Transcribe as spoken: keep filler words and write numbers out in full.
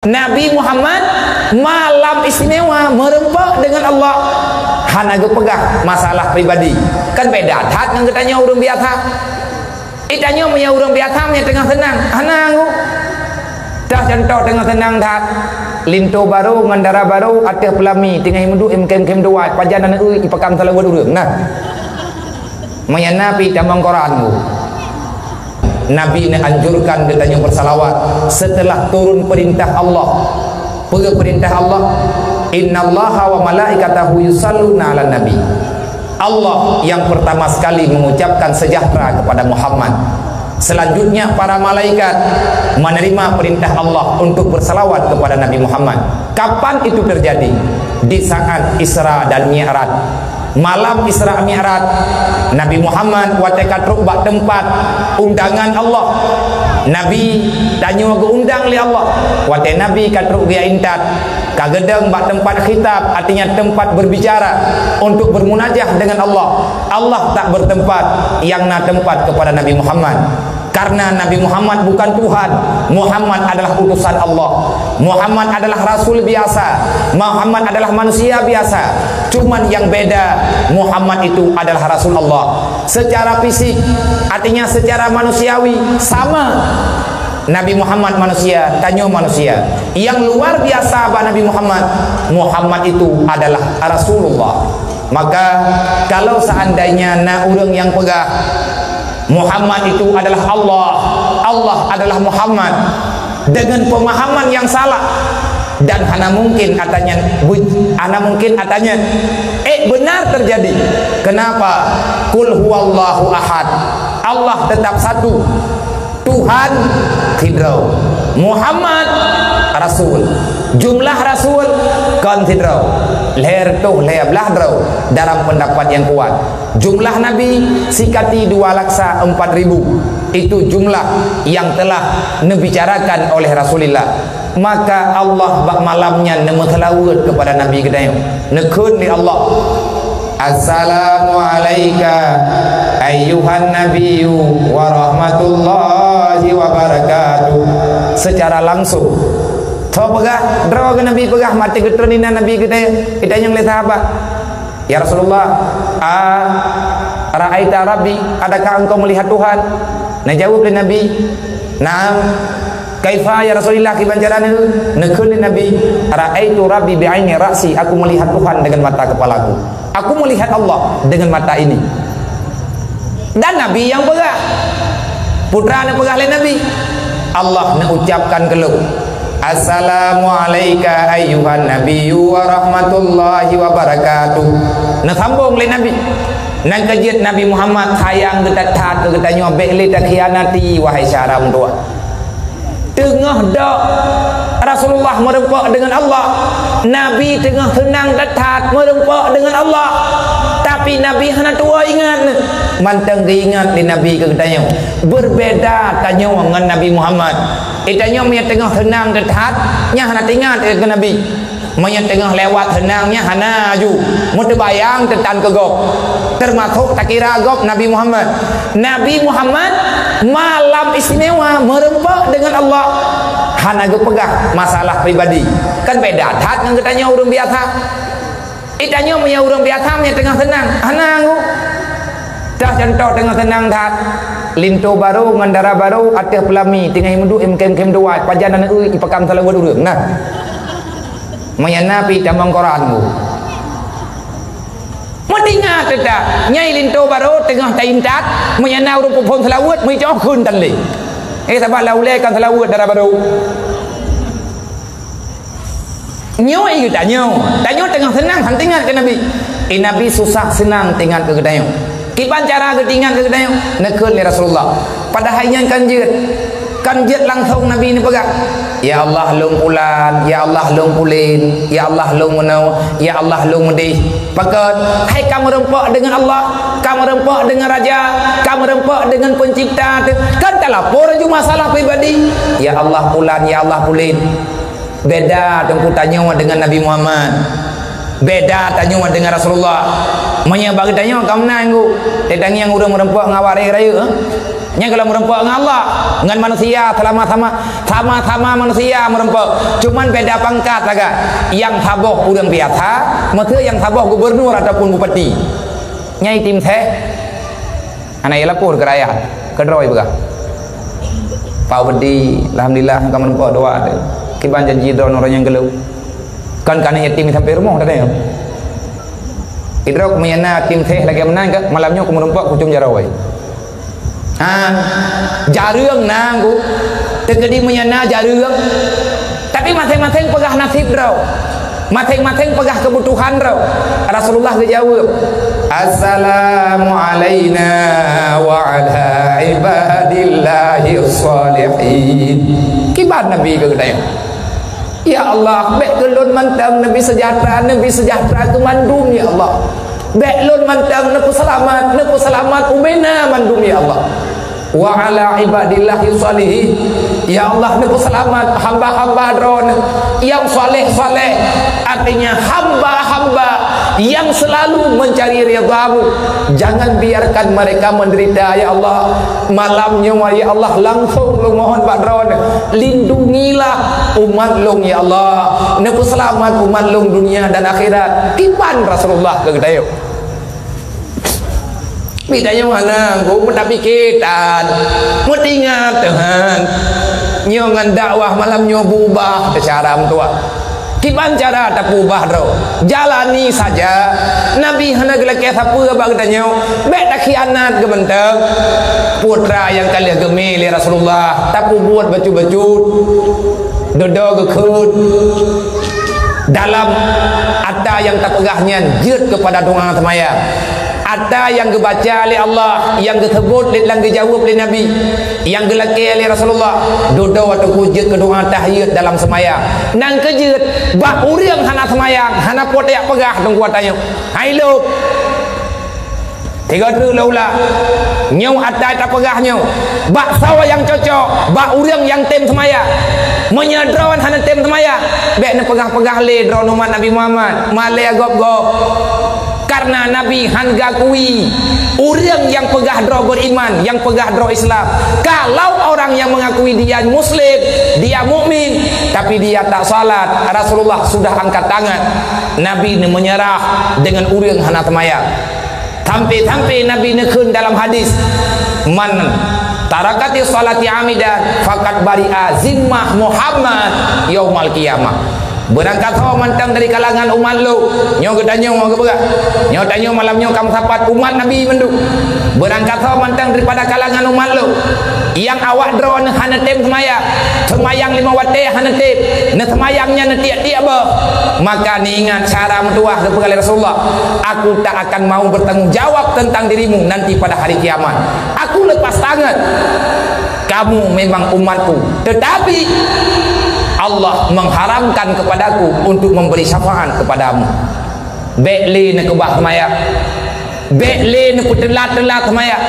Nabi Muhammad malam istimewa, meureumpok deungon Allah. Hana geupeugah masalah pribadi. Kan beda that ngon geutanyoe ureuëng biasa. Geutanyoe meunyoe ureuëng biasa, meunyoe teungoh seunang, hana ngu. Tah contoh teungoh seunang that. Linto barô ngon dara barô ateueh peulami teungoh meuduek meukem-kem dua, pajan aneuk ui ipakam salawat ureuëng. Nah. Meunyoe Nabi tamong Quran bu. Nabi neuanjurkan geutanyoe bersalawat setelah turun perintah Allah. Peue perintah Allah? Innallaha wa malaikatahu yusalluna 'alan nabi. Allah yang pertama sekali mengucapkan sejahtera kepada Muhammad. Selanjutnya para malaikat menerima perintah Allah untuk bersalawat kepada Nabi Muhammad. Kapan itu terjadi? Di saat Isra dan Mi'raj. Malam Isra Mi'raj, Nabi Muhammad watée ka trok bak teumpat undangan Allah. Nabi tanyoe geuundang lé Allah. Watée Nabi ka trok geujak intat, ka geudong bak teumpat khitab, artinya teumpat berbicara untuk bermunajah dengan Allah. Allah tak bertempat, yang na teumpat kepada Nabi Muhammad. Karena Nabi Muhammad bukan Tuhan. Muhammad adalah utusan Allah. Muhammad adalah rasul biasa. Muhammad adalah manusia biasa. Cuman yang beda, Muhammad itu adalah rasul Allah. Secara fisik, artinya secara manusiawi, sama. Nabi Muhammad manusia, tanyoe manusia. Yang luar biasa bak Nabi Muhammad, Muhammad itu adalah Rasulullah. Maka, kalau seandainya na ureuëng yang peugah, Muhammad itu adalah Allah, Allah adalah Muhammad, dengan pemahaman yang salah, dan hana mungkin atanya, hana mungkin atanya, eh, benar terjadi. Kenapa? Qul huwallahu ahad. Allah tetap satu. Tuhan sidroe. Muhammad rasul. Jumlah rasul kon sidroe. Lhèe reutôh lhèe blaih droe dalam pendapat yang kuat. Jumlah nabi sikati dua laksa empat ribu. Itu jumlah yang telah neubicarakan oleh Rasulillah. Maka Allah bak malam nyan neumeuseulaweuet keupada Nabi geutanyoe. Neukheun lé Allah, "Assalamu alaika ayyuhan nabiyyu wa rahmatullahi wa barakatuh." Secara langsung. Tho peugah, droe geuh Nabi peugah, maté geutrön inan Nabi geutanyoe, geutanyoe lé sahabat. "Ya Rasulullah, a ra'aita Rabbi, adakah engkau melihat Tuhan?" Neujaweueb lé Nabi, "Na'am." "Kaifa ya Rasulillah, kiban cara neuh?" Neukheun lé Nabi, "Ra'aitu Rabbi bi'aini ra'si, aku melihat Tuhan dengan mata kepalaku. Aku melihat Allah dengan mata ini." Dan Nabi nyang peugah. Peue neupeugah lé Nabi? Allah neuucapkan keu lôn, "Assalamu alaika ayyuhan nabiyyu wa rahmatullahi wa barakatuh." Neusambong lé Nabi. Nyang keujeuet Nabi Muhammad sayang geutat-that keu geutanyoe, bék lé takhianati, wahai syedara meutuwah. Teungoh dok Rasulullah meureumpok deungon Allah, Nabi teungoh seunang that-that meureumpok deungon Allah. Tapi Nabi hana tuwoe ingat. Mantong geuingat lé Nabi keu geutanyoe. Berbeda tanyoe ngon Nabi Muhammad. Geutanyoe meunyoe teungoh seunang that-that, nyan hana teuingat keu Nabi. Meunyoe teungoh lewat seunang nyan hana aju meuteubayang teutan keu gob. Teumasok takira gob Nabi Muhammad. Nabi Muhammad malam istimewa meureumpok deungon Allah. Hana geupeugah masalah pribadi. Kan beda that ngon geutanyoe ureuëng biasa. Geutanyoe meunyoe ureuëng biasa meunyoe teungoh seunang, hana ngu. Tah contoh teungoh seunang that. Linto barô ngon dara barô ateueh peulami teungoh meuduek meukem-kem dua, pajan aneuk ui ipakam salaweuet ureuëng. Nah. Meunyoe na pih tamong Quran bu. Meutingat teuta, nyai linto barô teungoh taintat, meunyoe na ureuëng peuphon salaweuet, meuicoh kheun tan lé. Eh, sabab lam ulée kan salaweuet dara barô. Nyoe geutanyoe, tanyoe teungoh seunang han teuingat keu Nabi. Eh, Nabi susah seunang teuingat keu geutanyoe. Kiban cara geuteuingat keu geutanyoe? Neukheun lé Rasulullah. Padahai nyan kan jeuet. Kan jeuet langsong Nabi neupeugah, "Ya Allah, lôn pulan, ya Allah, lôn pulen, ya Allah, lôn meunoe, ya Allah, lôn meudeh." Pakon? Hai ka meureumpok deungon Allah, ka meureumpok deungon Raja, ka meureumpok deungon Peuncipta teuh. Kan talapor ju masalah pribadi. "Ya Allah, pulan, ya Allah, pulen." Beda teungku tanyoe deungon Nabi Muhammad. Beda tanyoe deungon Rasulullah. Meunyoe bak geutanyoe ka meunan, Guru, teutangieng ureuëng meureumpok ngon awak rayeuk-rayeuk, eh? Nyan kalau meureumpok ngon Allah, ngon manusia sama-sama, sama-sama manusia meureumpok. Cuman beda pangkat sagai. Nyang saboh ureuëng biasa, meuseu nyang saboh gubernur ataupun bupati. Nyan item seh. Hana ilapor keu rakyat, keudroe peugah. Pak Bupati, alhamdulillah, ka meureumpok dua. Kiban janji droeneuh nyang geuleu. Kan ka na yatim sampai rumoh tadi. Idroe meunyo na yatim seh lagée meunan, malam nyoe kumeureumpok kucom jaroe. Ha, jareueng na, Guru. Teukeudi meunyo na jareueng. Tapi maséng-maséng peugah naseb droe. Maséng-maséng peugah keubutuhan droe. Rasulullah geujaweueb, "Assalamu alaina wa ala ibadillahis shalihin." Kiban Nabi keu geutanyoe. Ya Allah, bék keu lôn mantong neubi seujahteura, neubi seujahteura keu mandum, ya Allah. Bék lôn mantong neupeuseulamat, neupeuseulamat ubena mandum, ya Allah. Wa ala ibadillahi shalihin. Ya Allah, neupeuseulamat hamba-hamba Droeneuh nyang saleh-saleh, artinya hamba-hamba nyang selalu mencari ridha-Mu. Jangan biarkan mereka menderita, ya Allah. Malam nyoe, ya Allah, langsung lôn mohon bak Droeneuh, lindungilah umat lôn, ya Allah. Neupeuseulamat umat lôn dunia dan akhirat. Kiban Rasulullah keu geutanyoe. Geutanyoe hana, Guru, meutapike tan, meutingat Tuhan. Nyoe ngon dakwah malam nyoe beubah cara meutuah. Kiban cara tapeubah droe? Jalani saja. Nabi hana geulakée sapeue bak geutanyoe. Bék takhianat keu mantong. Putra nyang ka lheueh geumé lé Rasulullah, tapeubuet bacut-bacut, dudoe geukheun. Dalam ata nyang tapeugah nyan jeuet keupada doa seumayang. Ata nyang geubaca lé Allah, nyang geuseubut lé, nyang geujaweueb lé Nabi, nyang geulakée lé Rasulullah, dudoe teungku jeuet keu doa tahiyat dalam seumayang. Nyan keuh jeuet, bak ureuëng hana seumayang, hana po tajak peugah teungku ata nyoe. Hai lôb. Tiga tu lula. Nyoe ata tapeugah nyoe. Bak soe nyang cocok, bak ureuëng nyang tem seumayang. Meunyoe droeneuh hana tem seumayang, bék neupeugah-peugah lé droeneuh umat Nabi Muhammad, malée gob-gob. Karena Nabi han geukui ureuëng nyang peugah droe beriman, nyang peugah droe Islam. Kalau orang yang mengakui dia muslim, dia mukmin, tapi dia tak salat, Rasulullah sudah angkat tangan. Nabi ni menyerah dengan ureuëng hana seumayang. Sampai-sampai Nabi neukheun dalam hadis, "Man tarakati salati amidan faqad bari'a zimmah Muhammad yaumal qiyamah." Beurangkat ho mantong dari kalangan umat lôn. Nyoe geutanyoe geupeugah. Nyoe tanyoe malam nyoe ka meusapat umat Nabi mandum. Beurangkat ho mantong daripada kalangan umat lôn. Nyang awak droeneuh hana tem seumayang. Seumayang lima watée hana tem. Neuseumayang nyan neutiek-tiek boh. Maka neuingat cara meutuah geupeugah lé Rasulullah, "Aku tak akan mau bertanggung jawab tentang dirimu nanti pada hari kiamat." Aku lepas tangan. Kamu memang umatku, tetapi Allah mengharamkan kepadaku untuk memberi syafaat kepadamu. Bék lé neukeubah seumayang. Bék lé neupeuteulat-teulat seumayang.